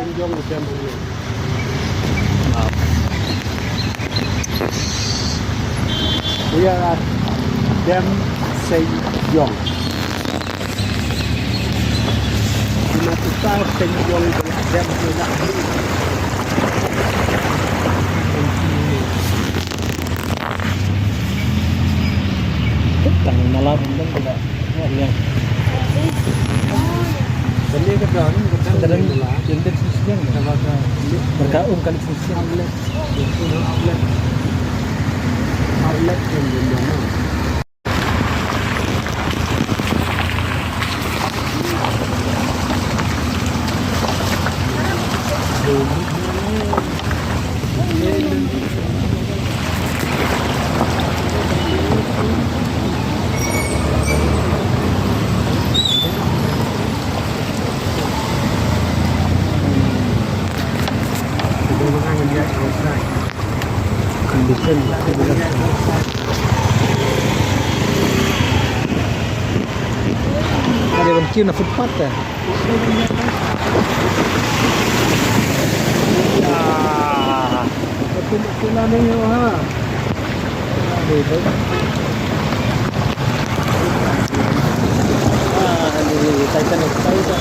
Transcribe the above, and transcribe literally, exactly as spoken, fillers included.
Seng Jong, Dam Hanglei. We are at Dam Seng Jong. Ina kita Seng Jong, Dam Hanglei. Tang mala bendang kena. Ya, ya. Benda ke dalam, ke dalam. Dalam, dalam sisi yang. Sama ke. Mereka um kali sisi yang. Outlet. Outlet. Outlet yang bendang. Ada ban kiew na footpath te. Ah. Ah, ini Titanic, Titanic.